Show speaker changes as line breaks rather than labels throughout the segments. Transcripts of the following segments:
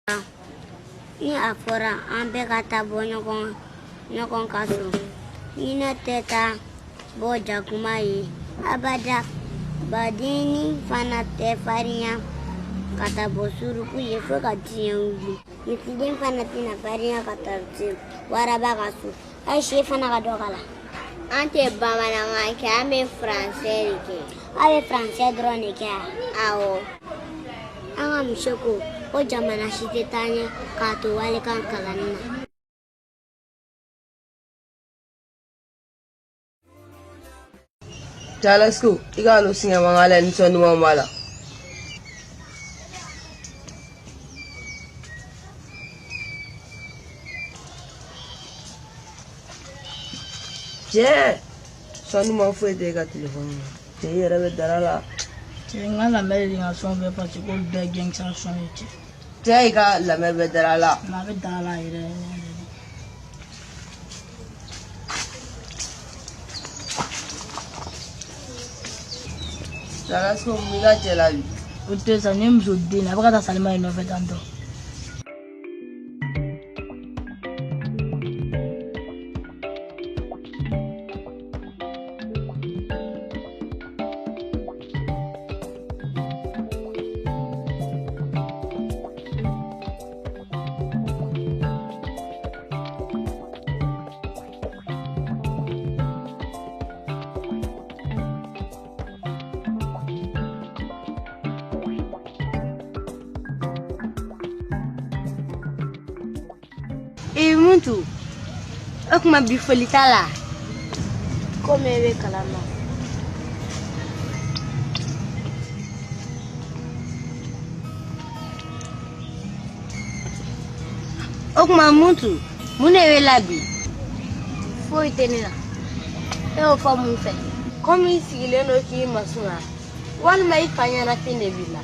Ni a fɔra an bɛɛ ka taa bɔ ɲɔgɔn ka so, hinɛ tɛ taa bɔ jakuma ye abada. Badennin fana tɛ farinya ka taa bɔ suruku ye fo ka diɲɛ wuli. Misiden fana tɛna farinya ka taa se waraba ka so. A ye si fana ka dɔ kala.
An tɛ bamanankan kɛ, an bɛ faransɛ de kɛ.
Aw bɛ faransɛ dɔrɔn de kɛ wa?
Awɔ.
An ka muso ko ko jamana si tɛ taa ɲɛ k'a to walikan kalanni na.
Jalasko, i k'a n'o siŋɛ mankan la nisɔn duman b'a la. Cɛ, son duman foyi tɛ e ka telefɔni na. Cɛ, i yɛrɛ bɛ dara la.
Cɛ, n ka lamɛn de n ka son bɛɛ parce que k'olu bɛɛ ye gangsta son ye cɛ.
Cɛ, i ka lamɛn bɛ dara la.
Mais a bɛ dara la yɛrɛ yɛrɛ de.
Jalasko, mun b'i ka cɛ la bi?
O tɛ sa, nin ye muso den a bɛ ka taa Salima de nɔfɛ tantɔ.
Ee Muntu, o tuma bi foli t'a la.
Komi e bɛ kalan na.
O tuma Muntu, mun de b'e la bi?
Foyi tɛ ne la. E y'o fɔ mun fɛ?
Komi i sigilen don k'i masuma, walima i fa ɲɛnafin de b'i la.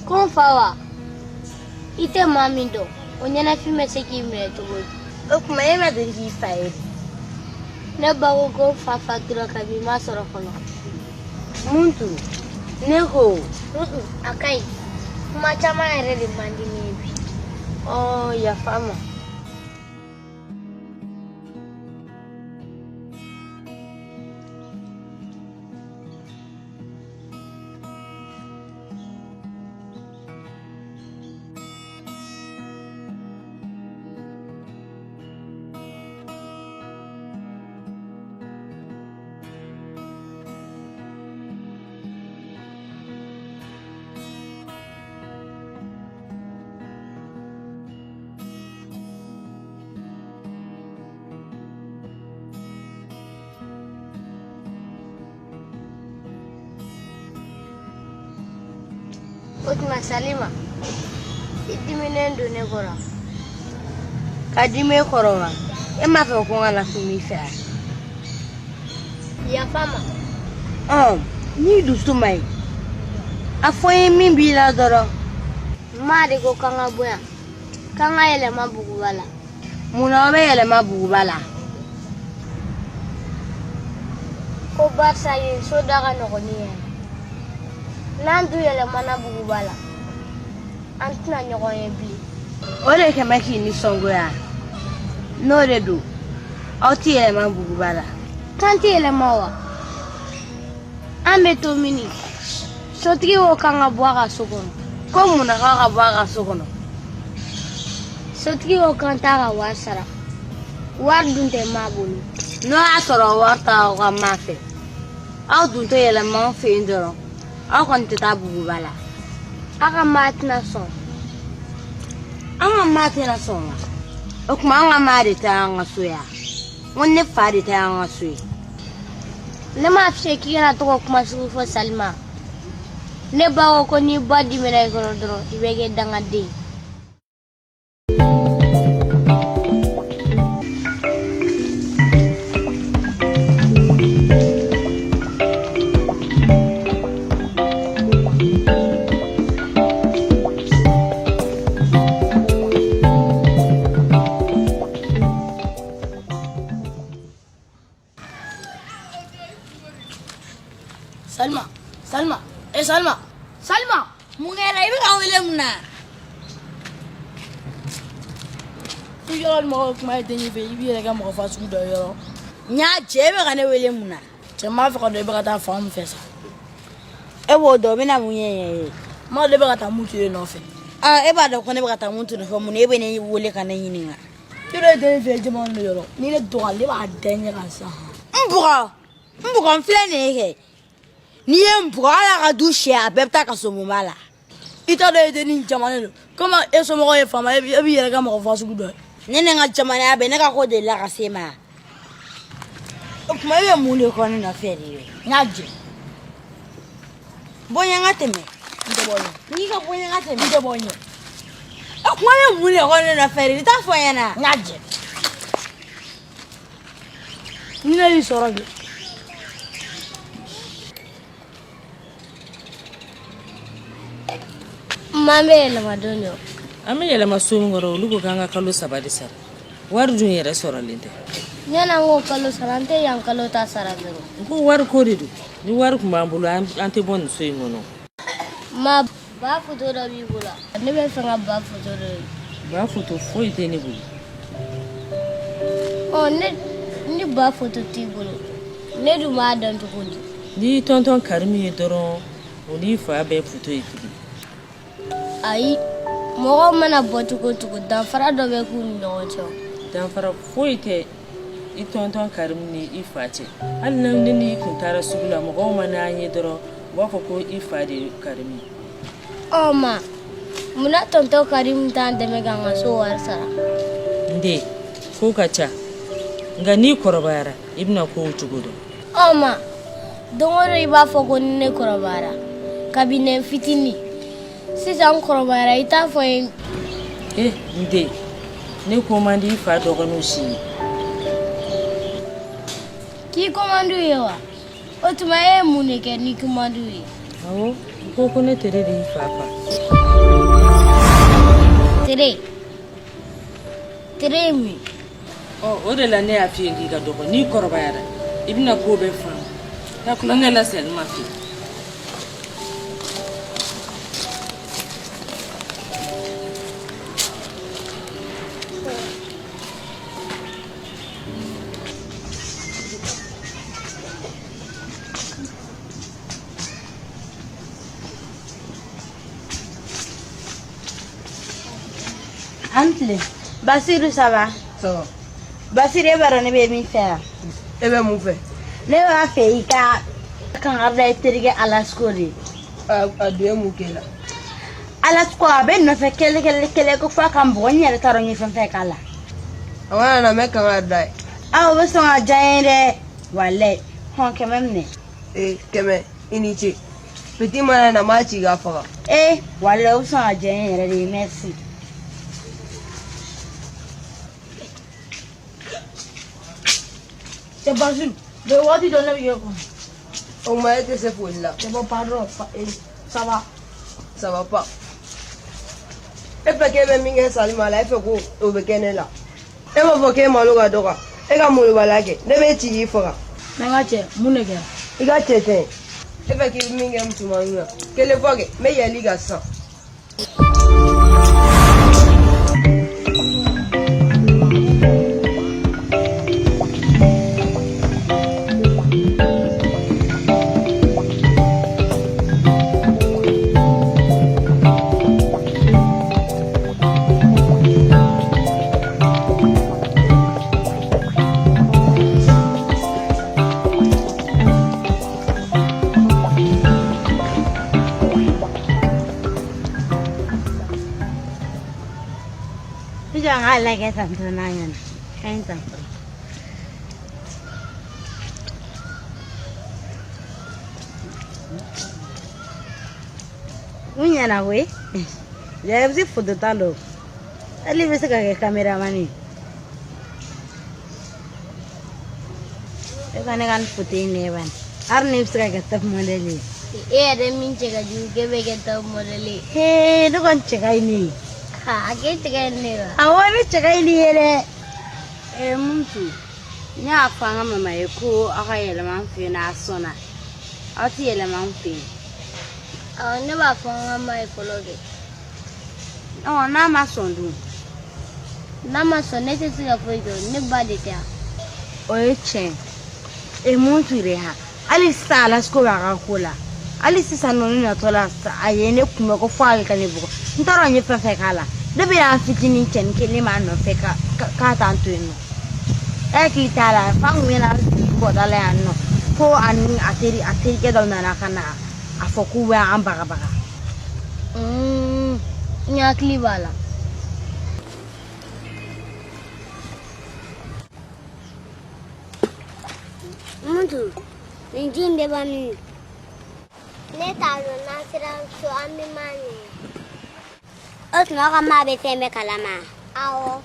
Ko n fa wa? I tɛ maa min dɔn, o ɲɛnafin bɛ se k'i minɛ cogo di?
O tuma e ma deli k'i fa ye de?
Ne ba ko ko n fa fatura kabi n ma sɔrɔ fɔlɔ.
Muntu, ne ko.
A ka ɲi. Kuma caman yɛrɛ de man di ne ye bi.
Ɔ yafa n ma.
O tuma Salima, i diminen don ne kɔrɔ.
Ka dimi e kɔrɔ wa? E m'a fɔ ko n kana kuma i fɛ wa?
Yafa n ma.
Ɔ n'i dusu man ɲi, a fɔ n ye min b'i la dɔrɔn.
Ma de ko k'an ka bɔ yan, k'an ka yɛlɛma buguba la.
Mun na aw bɛ yɛlɛma buguba la?
Ko barisa yen so da ka nɔgɔn ni yan ye. N'an dun yɛlɛmana buguba la, an tɛna ɲɔgɔn ye bilen.
O de kɛmɛ k'i nisɔngoya. N'o de don, aw tɛ yɛlɛma buguba la.
K'an tɛ yɛlɛma wa? An bɛ to mini? Sotigi ko k'an ka bɔ a ka so kɔnɔ.
Ko mun na k'aw ka bɔ a ka so kɔnɔ?
Sotigi ko k'an t'a ka wari sara. Wari dun tɛ maa bolo.
N'o y'a sɔrɔ wari t'aw ka maa fɛ, aw dun tɛ yɛlɛma anw fɛ yen dɔrɔn. Aw kɔni tɛ taa buguba la.
Aw ka maa tɛna sɔn.
An ka maa tɛna sɔn wa? O tuma an ka maa de tɛ an ka so yan. N ko ne fa de tɛ an ka so ye.
Ne m'a f'i ye k'i kana to ka kuma sugu fɔ Salima. Ne ba ko ko n'i ba dimina i kɔrɔ dɔrɔn i bɛ kɛ dangaden ye.
Salima, Salima, eh Salima, Salima, mun kɛra i bɛ ka n wele mun na? I yɔrɔ ni mɔgɔ kuma ye den fɛ i b'i yɛrɛ kɛ mɔgɔ fa sugu dɔ ye yɔrɔ.
N y'a cɛ e bɛ ka ne wele mun na?
Cɛ n b'a fɛ ka dɔn i bɛ ka taa fan min fɛ sa.
E b'o dɔn o bɛna mun ɲɛ e ye?
N b'a dɔn e bɛ ka taa Muntu de nɔfɛ.
Aa e b'a dɔn ko ne bɛ ka taa Muntu nɔfɛ mun na e bɛ ne wele ka ne ɲininka?
Yɔrɔ ye den fɛ jama de yɔrɔ. Ni ne dɔgɔyara ne b'a da ɲɛ kan sisan.
N bugɔ n bugɔ n filɛ nin ye kɛ. N'i ye n bugɔ hali a ka du sɛ a bɛɛ bɛ taa kasobonba la.
I t'a dɔn e dennin jamanen don. Komi e somɔgɔw ye faama ye e b'i yɛrɛ kɛ mɔgɔ fa sugu dɔ ye.
Ne ni n ka jamanaya bɛɛ ne ka ko delila ka se ma. O tuma e bɛ mun de kɔ ne nɔfɛ de ye?
N y'a jɛ.
Bɔ n ɲɛ n ka tɛmɛ.
N tɛ bɔ ɲɛ.
N k'i ka bɔ n ɲɛ n ka tɛmɛ.
N tɛ bɔ ɲɛ.
O tuma e bɛ mun de kɔ ne nɔfɛ de? I t'a fɔ n ɲɛna.
N y'a jɛ. Ni ne y'i sɔrɔ bi.
Ma bɛ yɛlɛma don dɔ.
An bɛ yɛlɛma so min kɔrɔ olu ko k'an ka kalo 3 de sara. Wari dun yɛrɛ sɔrɔlen tɛ.
Yanni an k'o kalo sara an tɛ yan kalo ta sara dɔrɔn.
N ko wari ko de don. Ni wari tun b'an bolo an tɛ bɔ nin so in kɔnɔ.
Ma ba foto dɔ b'i bolo. Ne bɛ fɛ ka ba foto dɔ ye.
Ba foto foyi tɛ ne bolo.
Ɔ ne ni ba foto t'i bolo ne dun b'a dɔn cogo di?
N'i tɔntɔn Karimu ye dɔrɔn o n'i fa bɛɛ foto ye kelen.
Ayi mɔgɔw mana bɔ cogo o cogo danfara dɔ bɛ k'u ni ɲɔgɔn cɛ.
Danfara foyi tɛ i tɔntɔn Karimu ni i fa cɛ. Hali ni ne n'i kun taara sugu la mɔgɔw mana an ye dɔrɔn u b'a fɔ ko i fa de ye Karimu ye.
Ɔ ma munna tɔntɔn Karimu t'an dɛmɛ k'an ka so wari sara?
N den ko ka ca nka n'i kɔrɔbayara i bɛna kow cogo dɔn.
Ɔ ma don o don i b'a fɔ ko ni ne kɔrɔbayara kabini n fitinin. Sisan kɔrɔbayara i t'a fɔ n ye.
N den ne ko man di i fa dɔgɔninw si ye.
K'i ko man d'u ye wa? O tuma e ye mun de kɛ n'i ko man d'u ye?
Awɔ u ko ko ne tere de y'i fa fa.
Tere? Tere ye mun ye?
Ɔ o de la ne y'a f'i ye k'i ka dɔgɔ n'i kɔrɔbayara i bɛna ko bɛɛ faamu. Taa tulonkɛ la Sɛlima fɛ yen.
An tile. Basiru ça va?
Ça va.
Basiru e b'a dɔn ne bɛ min fɛ yan?
E bɛ mun fɛ?
Ne b'a fɛ i ka kangari da i terikɛ Alasko de ye.
A dun ye mun k'e la?
Alasko a bɛ nɔfɛ kɛlɛ kɛlɛ kɛlɛ ko f'a ka n bugɔ n yɛrɛ t'a dɔn n ye fɛn fɛn k'a la.
A mana na n bɛ kangari da ye.
Aa o bɛ sɔn ka diya n ye dɛ. Walayi hɔn 100 minɛ.
Ee 100 i ni ce. Petit mana na n b'a ci k'a faga.
Ee walayi o bɛ sɔn ka diya n ye yɛrɛ de ye merci.
Cɛ Basiru bɛ waati dɔ ne bɛ k'e kɔnɔ.
O tuma e tɛ se foli la.
Cɛ bon pardon ça va.
Ça va pas. E fɛ k'e bɛ min kɛ Salima la e fɛ ko o bɛ kɛ ne la. E m'a fɔ k'e malo ka dɔgɔ e ka molobaliya kɛ ne b'e ci k'i faga.
Mɛ n ka cɛ mun de kɛra?
I ka cɛ tɛ. E fɛ k'i bɛ min kɛ musomaninw na kelen fɔ kɛ n bɛ yɛlɛ i kan sisan.
Sisan an k'a lajɛ tantɔ n'a ɲɛna. Ka ɲi tantɔ. U ɲɛna koyi. Ja i bɛ se foto ta la o. Hali i bɛ se ka kɛ caméraman ye. E ka ne ka nin foto in lajɛ bani. Hali ne bɛ se ka kɛ top model ye.
E yɛrɛ min cɛ ka jugu k'e bɛ kɛ top model ye.
Hee ne kɔni cɛ ka ɲi ne ye.
A k'e cɛ ka ɲi ne ye wa?
Awɔ ne cɛ ka ɲi ni ye dɛ. Ee Muntu ne y'a fɔ an ka mama ye ko aw ka yɛlɛma an fɛ yen a sɔnna. Aw tɛ yɛlɛma an fɛ yen.
Awɔ ne b'a fɔ an ka ma ye fɔlɔ kɛ.
Ɔ n'a ma sɔn dun?
N'a ma sɔn ne tɛ se ka foyi kɛ, ne ba de tɛ yan.
O ye tiɲɛ ye. Mun ture ha, hali sisan Alasko b'a ka ko la. Hali sisan nɔ, ne natɔ la, a ye ne kunbɛ ko fo ale ka ne bugɔ. N t'a dɔn n ye fɛn fɛn k'a la. Ne bɛ yan fitinin cɛnin kelen m'a nɔfɛ k'a t'an to yen nɔ. E hakili t'a la, f'an kun bɛna kɔda la yan nɔ ko ani a teri a terikɛ dɔ nana ka na a fɔ k'u bɛ an bagabaga.
N hakili b'a la.
Muntu, nin ji in bɛ ban min? Ne t'a dɔn, n'an sera so an bɛ maa ɲini. O tuma aw ka maa bɛ fɛn bɛɛ kalama? Awɔ.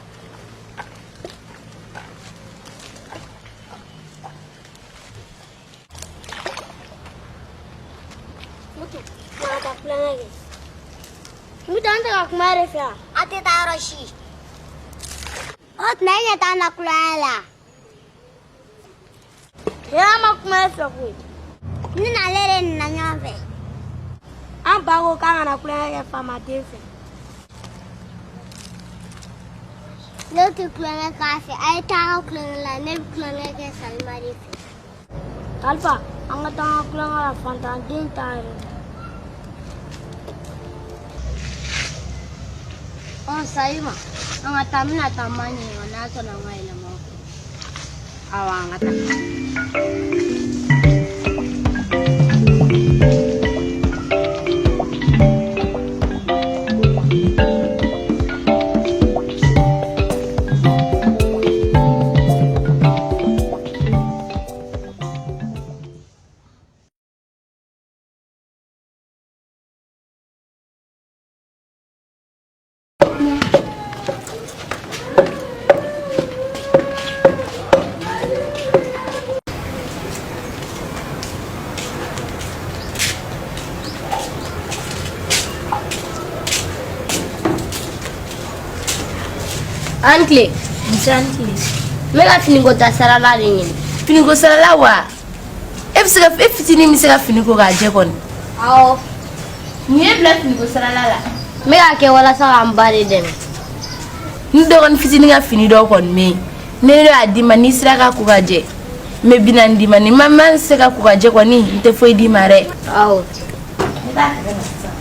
Mutu, na ka taa tulonkɛ kɛ. Mutu, an tɛ ka kuma de fɛ wa? A tɛ taa yɔrɔ si. O tuma e ɲɛ t'an na tulonkɛ la?
An ma kuma e fɛ koyi.
Ne n'ale de nana ɲɔgɔn fɛ.
An ba ko k'an kana tulonkɛ kɛ faamaden fɛ.
Ne tɛ tulonkɛ k'a fɛ, a ye taa aw ka tulonkɛ la, ne bɛ tulonkɛ kɛ Salima de fɛ.
Kalifa, an ka taa an ka tulonkɛ la, fantanden t'an yɛrɛ. Ɔ Salima, an ka taa, n bɛna taa ma ɲininka n'a sɔnna an ka yɛlɛma o fɛ.
Awɔ, an ka taa.
An tile.
Nse, an tile.
N bɛ ka finiko ta sarala de ɲini.
Finiko sarala wa? E bɛ se ka, e fitinin bɛ se ka fini ko k'a jɛ kɔni?
Awɔ.
Mun y'e bila finiko sarala la?
N bɛ k'a kɛ walasa ka n ba de dɛmɛ.
N dɔgɔnin fitinin ka fini dɔw kɔni bɛ yen. Ne y'a d'i ma, n'i sera ka ko ka jɛ, n bɛ 40 d'i ma. Ni ma ma se ka ko ka jɛ kɔni, n tɛ foyi d'i ma dɛ.
Awɔ.
Ne b'a kɛ na sisan.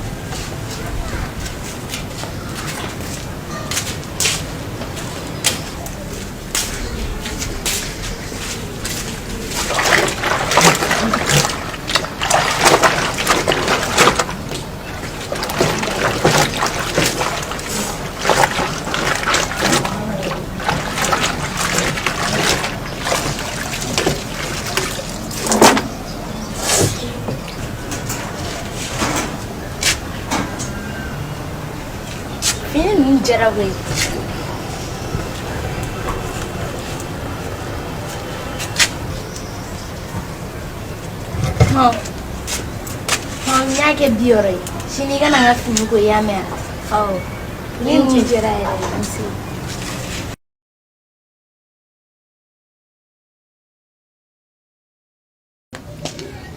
Fini ninnu jɛra koyi. Hɔn hɔn, n y'a kɛ 60 ye. Sini i ka na n ka fini ko, i y'a mɛn wa?
Awɔ.
Fini ninnu jɛra yɛrɛ de, nse.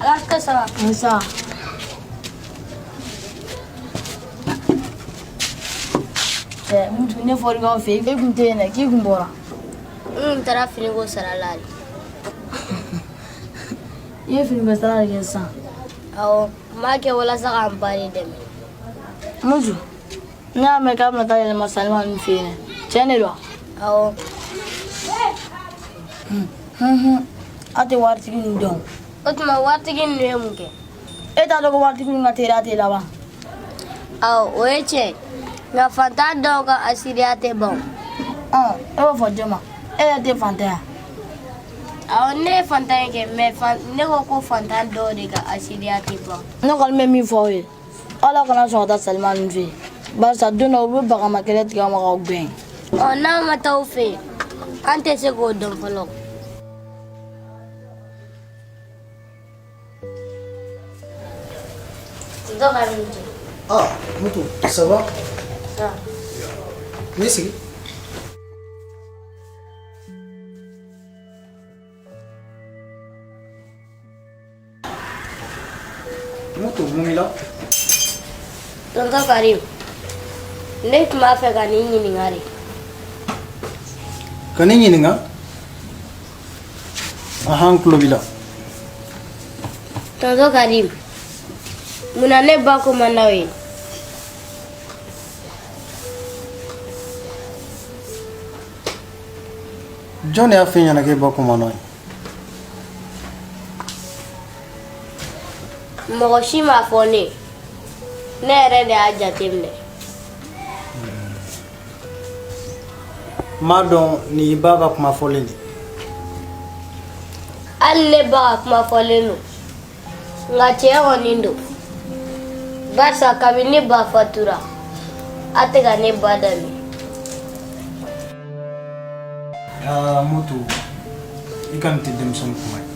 Alaska ça va?
Nsa. Muntu, ne fɔr'i k'aw fɛ, e kun tɛ yen dɛ, k'i kun bɔra.
N kun taara finiko sara la de.
I ye finiko sara de kɛ sisan?
Awɔ, n b'a kɛ walasa ka n ba de dɛmɛ.
Muntu, ne y'a mɛn k'a bɛna taa yɛlɛma Salima ninnu fɛ yen dɛ, tiɲɛ de don wa?
Awɔ.
Aw tɛ waritigi ninnu dɔn.
O tuma waritigi ninnu ye mun kɛ?
E t'a dɔn ko waritigi ninnu ka teriya tɛ laban?
Awɔ, o ye tiɲɛ ye. Nka fantan dɔw ka asiriya tɛ ban.
Ɔ, e b'o fɔ jɔn ma? E yɛrɛ tɛ fantan ye wa?
Awɔ, ne ye fantan ye kɛ, mais ne ko ko fantan dɔw de ka asiriya tɛ ban.
Ne kɔni bɛ min fɔ aw ye, aw la kana sɔn ka taa Salima ninnu fɛ yen. Barisa don dɔ u bɛ bagama kɛlɛ tigɛ aw ma k'aw gɛn.
Ɔ, n'an ma taa u fɛ yen, an tɛ se k'o dɔn fɔlɔ. Dɔ ka min kɛ.
Ah, Moutou, ça va?
Ça va.
Viens sigi. Moutou, mun b'i la?
Tonton Karim, ne tun b'a fɛ ka n'i ɲininka de.
Ka ne ɲininka? Ahan, n tulo b'i la.
Tonton Karim, mun na ne ba ko man d'aw ye?
Jɔn de y'a f'e ɲɛna k'e ba ko man d'aw ye?
Mɔgɔ si m'a fɔ ne ye. Ne yɛrɛ de y'a jateminɛ.
N b'a dɔn nin y'i ba ka kuma fɔlen de ye.
Hali ne ba ka kuma fɔlen don, nka tiɲɛ kɔni don, barisa kabini ne ba fatura, a tɛ ka ne ba dɛmɛ.
Aa Moto, i ka nin tɛ denmisɛnnin kuma ye.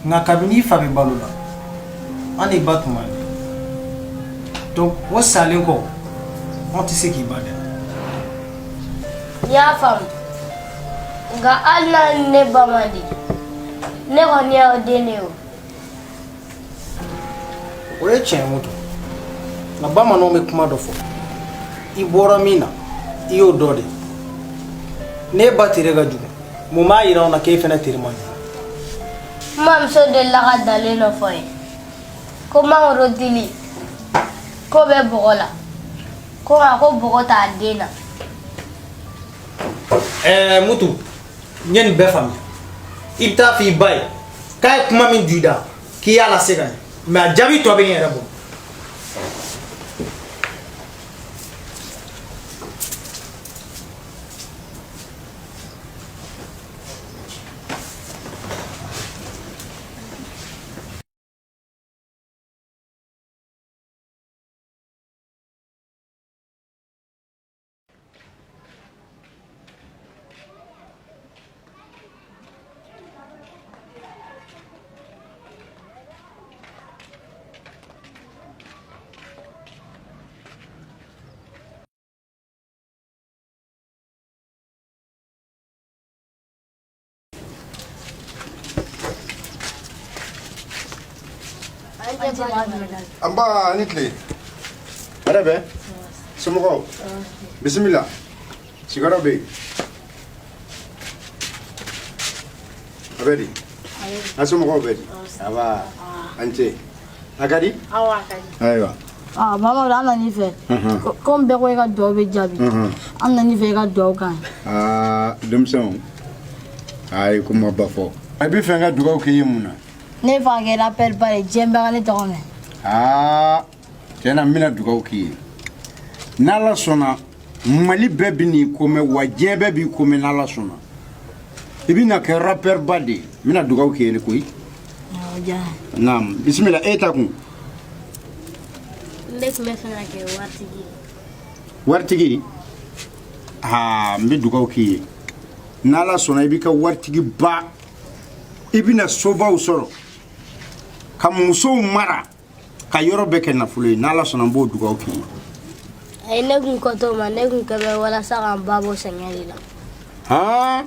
Nka kabini i fa bɛ balo la, an n'i ba tun man di. Donc o salen kɔ, anw tɛ se k'i ba dɛmɛ.
N y'a faamu, nka hali n'a ni ne ba man di, ne kɔni y'aw den de ye o.
O ye tiɲɛ ye Moto, nka bamananw bɛ kuma dɔ fɔ, i bɔra min na, i y'o dɔ de. N'e ba tere ka jugu, mun b'a yira anw na k'e fana tere man jugu?
N mamuso delila ka dalen dɔ fɔ n ye ko mangoro dili k'o bɛ bɔgɔ la, ko nka ko bɔgɔ t'a den na.
Ɛɛ Mutu, n ye nin bɛɛ faamuya. I bɛ taa f'i ba ye k'a ye kuma min don i da k'i y'a lase ka ɲɛ, mais a jaabi tɔ bɛ n yɛrɛ bolo.
Nba ni tile hɛrɛ bɛ somɔgɔw bisimila sigiyɔrɔ bɛ yen a bɛ di a somɔgɔw bɛ di aba an ce a ka di ayiwa.
Ah, Mamadu, an nan'i fɛ. Komi bɛɛ ko i ka dugawu bɛ jaabi. An nan'i fɛ i ka dugawu k'an ye.
Aa denmisɛnw, a ye kumaba fɔ. A bɛ fɛ n ka dugawu k'i ye mun na?
Ne fa kɛ rappeur ba de, diɲɛ bɛɛ ka ne tɔgɔ mɛn.
Aa tiɲɛ na, n bɛna dugawu k'i ye. N'Ala sɔnna, Mali bɛɛ bɛ n'i ko mɛn, wa diɲɛ bɛɛ b'i ko mɛn. N'Ala sɔnna, i bɛna kɛ rappeur ba de ye. N bɛna dugawu k'i ye koyi.
Awɔ, diyara n ye.
Naam, bisimila, e ta kun.
Ne tun bɛ fɛ ka kɛ waritigi ye.
Waritigi? Aa n bɛ dugawu k'i ye. N'Ala sɔnna, i b'i ka waritigi ba, i bɛna sobaw sɔrɔ ka musow mara ka yɔrɔ bɛɛ kɛ nafolo ye. N'Ala sɔnna, n b'o dugawu k'i ye.
Ayi, ne kun kɔtɔ ma, ne kun kɛ bɛ walasa ka n ba bɔ sɛgɛn de la.
Han,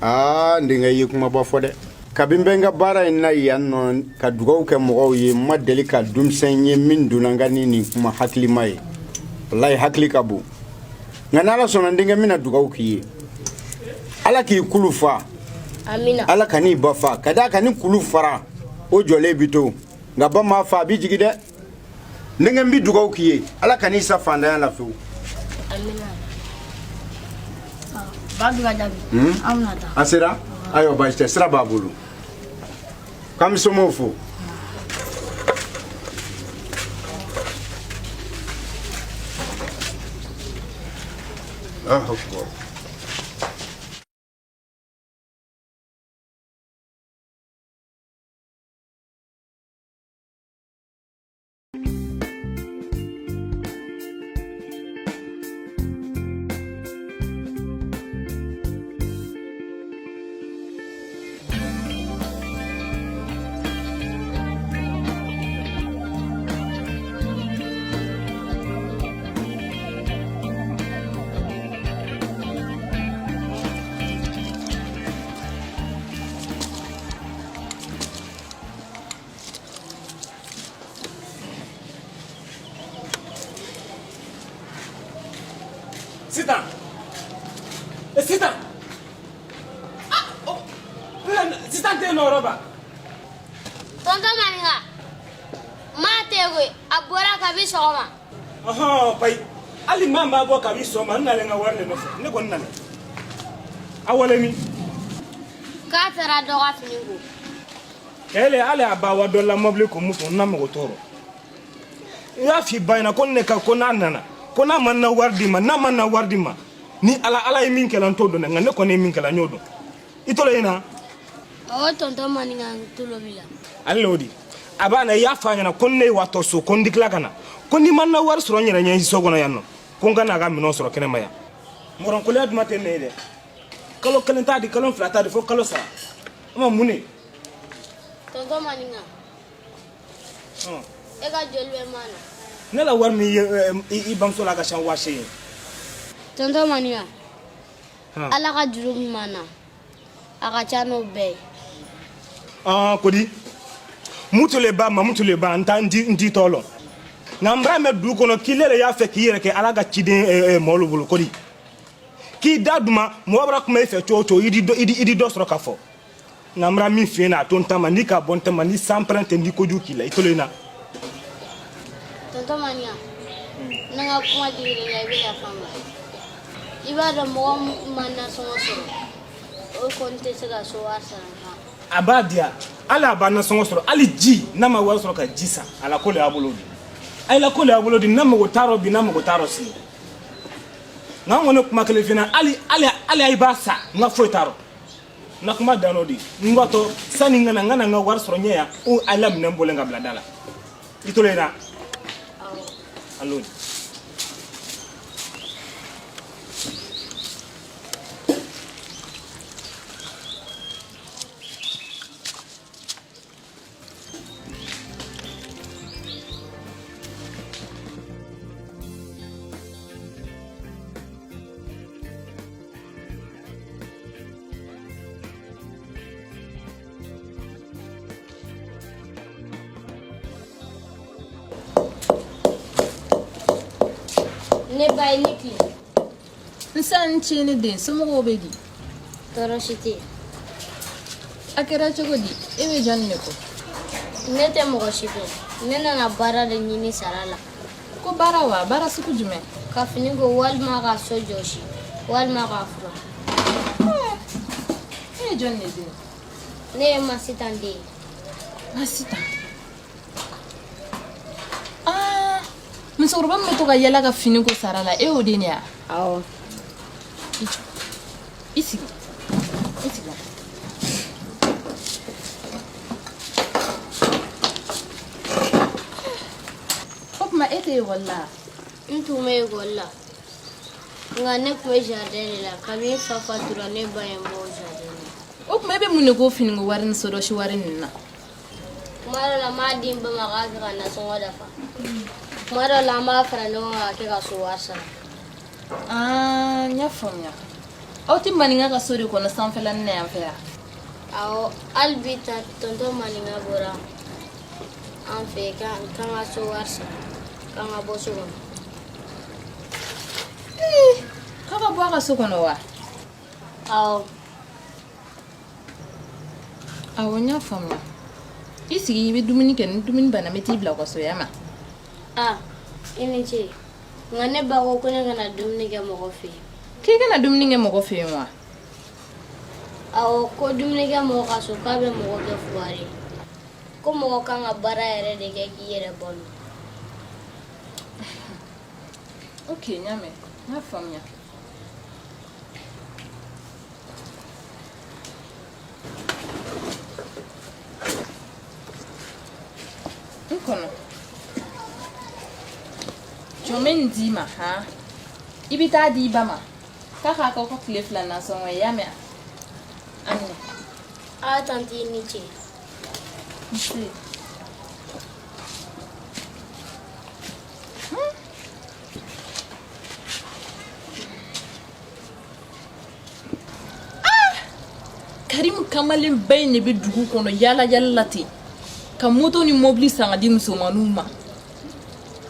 aa n denkɛ, i ye kumaba fɔ dɛ. Kabi n bɛ n ka baara in na yan nɔ ka dugawu kɛ mɔgɔw ye, n ma deli ka denmisɛn ye min donna n ka ni nin kuma hakilima ye. Walayi, hakili ka bon. Nka n'Ala sɔnna, n denkɛ, n bɛna dugawu k'i ye. Ala k'i kulu fa.
Amina.
Ala kan'i ba fa. Ka d'a kan ni kulu fara, o jɔlen bi to, nka ba m'a fa, a b'i jigi dɛ. N denkɛ, n bi dugawu k'i ye. Ala kan'i sa fantanya la fewu.
Amina.
Ba bi ka jaabi. An bɛna taa.
A sera? Ayiwa, baasi tɛ, sira b'a bolo. K'an bɛ somɔgɔw fo. Allahu akbar.
Sitan. Sitan sitan tɛ yen nɔ yɔrɔ ba.
Tonton Maninka, maa tɛ yen koyi, a bɔra kabi sɔgɔma.
Ɔhɔn payi hali maa ma bɔ kabi sɔgɔma n nalen n ka wari de nɔfɛ ne kɔni nana a wale min.
K'a taara dɔ ka fini ko.
Ele hali a ba wa dɔ la mɔbili ko muso n na mɔgɔ tɔɔrɔ n y'a f'i ba ɲɛna ko ne ka ko n'a nana ko n'a ma na wari di ma n'a ma na wari di ma ni ala ala ye min kɛla n t'o dɔn dɛ nka ne kɔni ye min kɛla n y'o dɔn i tolo yen na.
Awɔ tonton Maninka n tulo b'i la.
Ale l'o di a b'a na i y'a fɔ a ɲɛna ko ne ye watɔ so ko n di tila ka na ko n'i ma na wari sɔrɔ n yɛrɛ ɲɛ so kɔnɔ yan nɔ ko n ka n'a ka minɛnw sɔrɔ kɛnɛma yan mɔrɔnkoloya duma tɛ ne ye dɛ kalo kelen t'a di kalo fila t'a di fo kalo saba o ma mun de.
Tonton Maninka. E ka joli bɛ maa na.
Ne la wari min ye i bamuso la a ka ca 8000.
Tonton Maninka. Ala ka juru min b'an na a ka ca n'o bɛɛ ye.
Kodi mutu le ba mamutu le ba n ta n ti tɔ lɔn nka n b'a mɛn dugu kɔnɔ k'i le y'a fɛ k'i yɛrɛ kɛ ala ka ciden mɔɔlu bolo kodi k'i da duma mɔgɔ bɔra kuma i fɛ cogo o cogo i di dɔ sɔrɔ ka fɔ nka n bara min f'i ɲɛna a to n ta ma n'i ka bɔ n ta ma ni sanpɛrɛn tɛ ni kojugu k'i la i tolo in na.
Tonton Maninka ne ka kuma digir'i la i bɛ yafa n ma i b'a dɔn mɔgɔ min ma nasɔngɔ sɔrɔ o kɔni tɛ se ka so wari sara kan.
A b'a diya hali a b'a nasɔngɔ sɔrɔ hali ji n'a ma wari sɔrɔ ka ji san a la ko le y'a bolo di a la ko le y'a bolo di n'a mago t'a rɔ bi n'a mago t'a rɔ sini nka n kɔni kuma kelen f'i ɲɛna hali hali hali i b'a sa n ka foyi t'a rɔ. N na kuma dan n'o de ye n watɔ sani n ka na n ka na n ka wari sɔrɔ ɲɛ yan o a la minɛn bɔlen ka bila da la i tolo yen na alo.
Ne ba i ni tile.
Nse i ni ce ne den somɔgɔw bɛ di?
Tɔɔrɔ si tɛ yen.
A kɛra cogo di e bɛ jɔn de kɔ?
Ne tɛ mɔgɔ si kɔ ne nana baara de ɲini sara la.
Ko baara wa baara sugu jumɛn?
Ka fini ko walima ka so jɔsi walima k'a furan.
E ye jɔn de den ye?
Ne ye Masitan den ye.
Masitan? Aa musokɔrɔba min bɛ to ka yala ka fini ko sara la e y'o den de ye wa?
Awɔ.
I jɔ i sigi i sigi. O tuma e tɛ ekɔli la?
N tun bɛ ekɔli la nka ne tun bɛ jardin de la kabini n fa fatura ne ba ye n bɔ jardin na.
O tuma e bɛ mun de k'o finiko wari ni sodɔsi wari ninnu na?
Tuma dɔ la n b'a di n ba ma k'a kɛ ka nasɔngɔ dafa tuma dɔ la an b'a fara ɲɔgɔn kan k'a kɛ ka so wari sara.
Aa n y'a faamuya aw tɛ maninka ka so de kɔnɔ sanfɛla nin na yan fɛ yan?
Awɔ hali bi tonton maninka bɔra an fɛ yen k'an ka so wari sara k'an ka bɔ so kɔnɔ.
K'a ka bɔ a ka so kɔnɔ wa?
Awɔ.
Awɔ n y'a faamuya i sigi i bɛ dumuni kɛ ni dumuni banna n bɛ t'i bila u ka so ya ma.
Aa i ni ce nka ne ba ko ko ne kana dumuni kɛ mɔgɔ fɛ yen.
K'i kana dumuni kɛ mɔgɔ fɛ yen wa?
Awɔ ko dumuni kɛ mɔgɔ ka so k'a bɛ mɔgɔ kɛ fugari ye ko mɔgɔ kan ka baara yɛrɛ de kɛ k'i yɛrɛ balo.
Ok n y'a mɛn n y'a faamuya. N kɔnɔ jɔ n bɛ nin d'i ma han i bɛ taa di i ba ma k'a k'a kɛ ko tile fila nasɔngɔ ye i y'a mɛn a minɛ.
Aa tanti i ni ce.
Nse. Karimu kamalenba in de bɛ dugu kɔnɔ yaala yaala la ten ka moto ni mobili san ka di musomaninw ma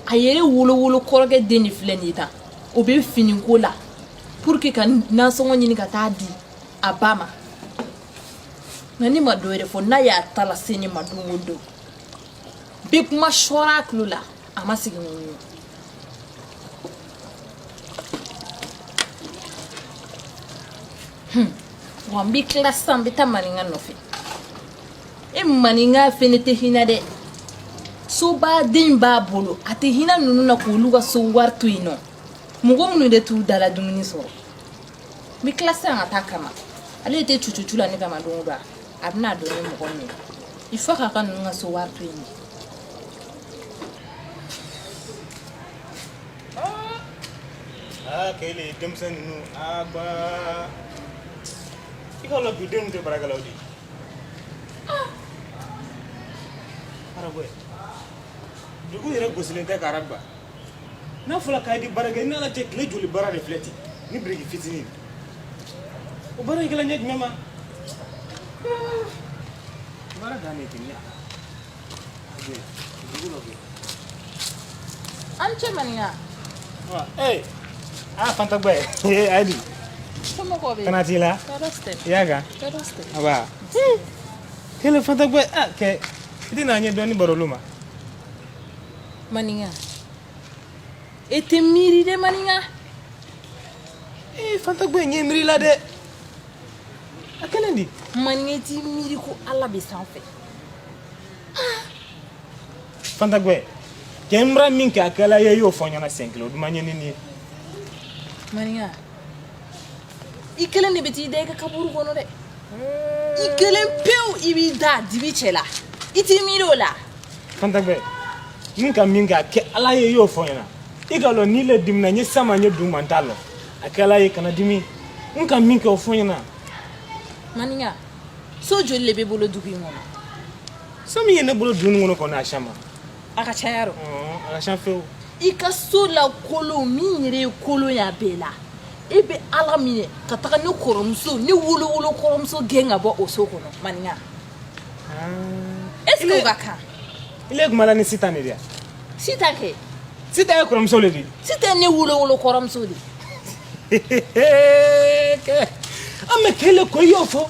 a yɛrɛ wolowolo kɔrɔkɛ den de filɛ nin ye tan o bɛ finiko la Pour que ka nasɔngɔ ɲini ka taa di a ba ma. Nka ne ma dɔ wɛrɛ fɔ, n'a y'a ta lase ne ma don o don, n bɛ kuma sɔɔr'a tulo la, a ma sigi ni min ye. Wa n bɛ tila sisan, n bɛ taa maninka nɔfɛ. E maninka fɛnɛ tɛ hinɛ dɛ. Sobaden b'a bolo, a tɛ hinɛ ninnu na k'olu ka so wari to yen nɔ. Mɔgɔ minnu de t'u dala dumuni sɔrɔ. N bɛ tila sisan ka taa kama. Ale tɛ cucucu la ne kama don o don, a bɛna dɔn ne mɔgɔ min ye. Il faut k'a ka ninnu ka so wari to yen de.
Aa, kele denmisɛn ninnu, aa ba, i ka lɔn bi denw tɛ baarakɛlaw de ye. Arabɔ dugu yɛrɛ gosilen tɛ ka araba n'a fɔra k'a di baara kɛ, ni ala cɛ, tile joli baara de filɛ ten ni biriki fitinin o baara in kɛla ɲɛ jumɛn ma? Baara dan de ten ne dugu lɔ kɛ.
An cɛ maninka.
Ee, aa, Fanta Gbɛ, ee, ayi di?
Somɔgɔw bɛ?
Kana t'i la?
Tɔɔrɔ si tɛ.
I y'a kan?
Tɔɔrɔ si tɛ.
Aba kele Fanta Gbɛ, a kɛ i tɛna ɲɛ dɔɔni baro olu ma.
Maninka, e tɛ miiri dɛ, maninka.
Ee, Fanta Gbɛ, n ye miiri la dɛ, a kɛlen di?
Maninka, i t'i miiri ko Ala bɛ sanfɛ.
Fanta Gbɛ, kɛ n bara min kɛ, a kɛla ye, i y'o fɔ n ɲɛna siɲɛ kelen, o duma ɲɛ ni nin ye.
Maninka, i kelen de bɛ t'i da i ka kaburu kɔnɔ dɛ. I kelen pewu, i b'i da dibi cɛ la, i t'i miiri o la.
Fanta Gbɛ, n ka min kɛ, a kɛ Ala ye, i y'o fɔ n ɲɛna. I ka lɔn n'i le dimina, n ye sama, n ye duguma, n t'a lɔn. A kɛ Ala ye, kana dimi. N ka min kɛ, o fɔ n ɲɛna.
Maninka, so joli de b'e bolo dugu in kɔnɔ?
So min ye ne bolo dugu in kɔnɔ kɔni, a caman.
A ka ca yarɔ.
A ka ca fewu.
I ka so la kolon min yɛrɛ ye kolon ye a bɛɛ la, e bɛ Ala minɛ ka taga ne kɔrɔmuso, ne wolowolo kɔrɔmuso gɛn ka bɔ o so kɔnɔ. Maninka, est ce que o ka kan?
Ile kuma la ni Sitan de yan.
Sitan kɛ.
Sitan ye kɔrɔmuso le di.
Sitan ye ne wolowolo kɔrɔmuso de.
Kɛ an bɛ kele ko i y'o fɔ,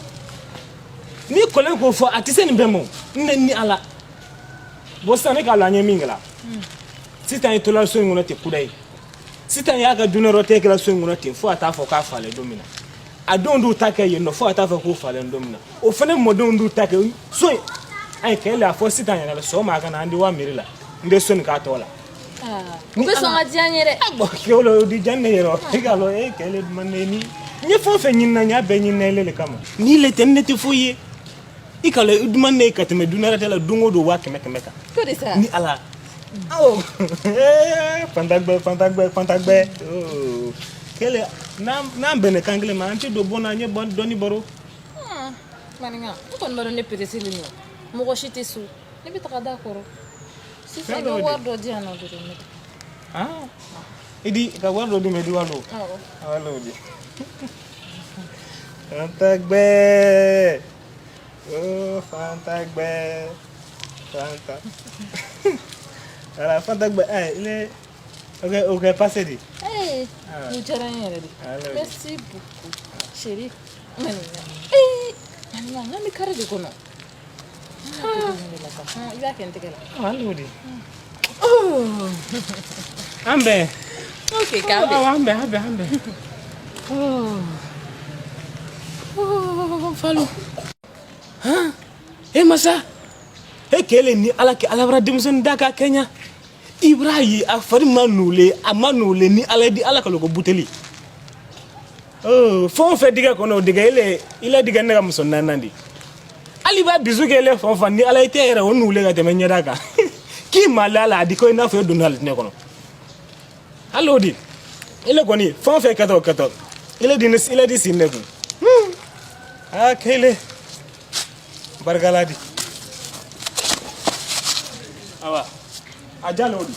ni kɔlɛn k'o fɔ, a tɛ se nin bɛɛ ma o. Ne ni Ala bon, sisan ne k'a lɔn an ye min kɛ la. Sitan ye tola so in kɔnɔ ten kudayi. Sitan y'a ka dunɛrɔ tɛ kɛra so in kɔnɔ ten, fo ka taa fɔ k'a falen don min na. A denw d'u ta kɛ yen nɔ, fo ka taa fɔ k'u falen don min na. O fana mɔdenw d'u ta kɛ so in. Ayi, kɛlɛ a fɔ Sitan ɲɛna sɔgɔma a ka na, an di wa miiri la, n tɛ so nin k'a tɔ la.
O bɛ sɔn ka diya n ye dɛ.
Kɛ o di diya ne yɛrɛ, e k'a lɔn e kɛlɛ duman ne ni n ye fɛn o fɛn ɲini na, n y'a bɛɛ ɲini na ele de kama. N'i le tɛ, ne tɛ foyi ye. I ka lɔn i duman ne ye ka tɛmɛ dunɛrɛ la don o don 100 000 100 kan.
Ko de sa.
Ni Ala. Awɔ, Fanta Gbɛ, Fanta Gbɛ, Fanta Gbɛ, kɛlɛ n'an bɛnna kan kelen ma, an tɛ don bon na, an ye dɔɔni baro.
Maninka, ne kɔni b'a dɔn ne pereselen don, mɔgɔ si tɛ so, ne bɛ taga da kɔrɔ sisan. I bɛ wari dɔ di yan nɔ dɔrɔn, ne
Ah, i di ka wari dɔ di ma, i di wari dɔ.
Awɔ.
Awɔ, di Fanta Gbɛ, oh, Fanta Gbɛ, Fanta. Voilà, Fanta Gbɛ, eh, il est ok, ok, passez di.
Ee,
Ah.
nin diyara n ye yɛrɛ de.
Allez.
Merci beaucoup, chérie. Maninka, ee, maninka, n bɛ carré de kɔnɔ. I b'a kɛ n tɛgɛ la.
Allez, di. An bɛn.
Ok, k'an bɛn.
Awɔ, an bɛn, an bɛn, an bɛn. Oh, falo. Han? E masa. E kɛlen ni Ala kɛ, Ala bara denmisɛnnin da k'a kɛɲa. I b'a ye a fari ma nulen, a ma nulen ni Ala di Ala kalo ko buteli. Oh, fɛn o fɛn digɛ kɔnɔ, o digɛ ile ile digɛ ne ka muso naaninan di. Hali b'a bisu kɛ ile fan o fan ni Ala i tɛ yɛrɛ o nulen ka tɛmɛ ɲɛda kan. K'i ma la a di ko i n'a fɔ e donna alijinɛ kɔnɔ. Hali o di. Ile kɔni fɛn o fɛn kɛtɔ o kɛtɔ. Ile di ile di sin ne kun. Ah, kele. Barikala di. Awa. A jalo o di.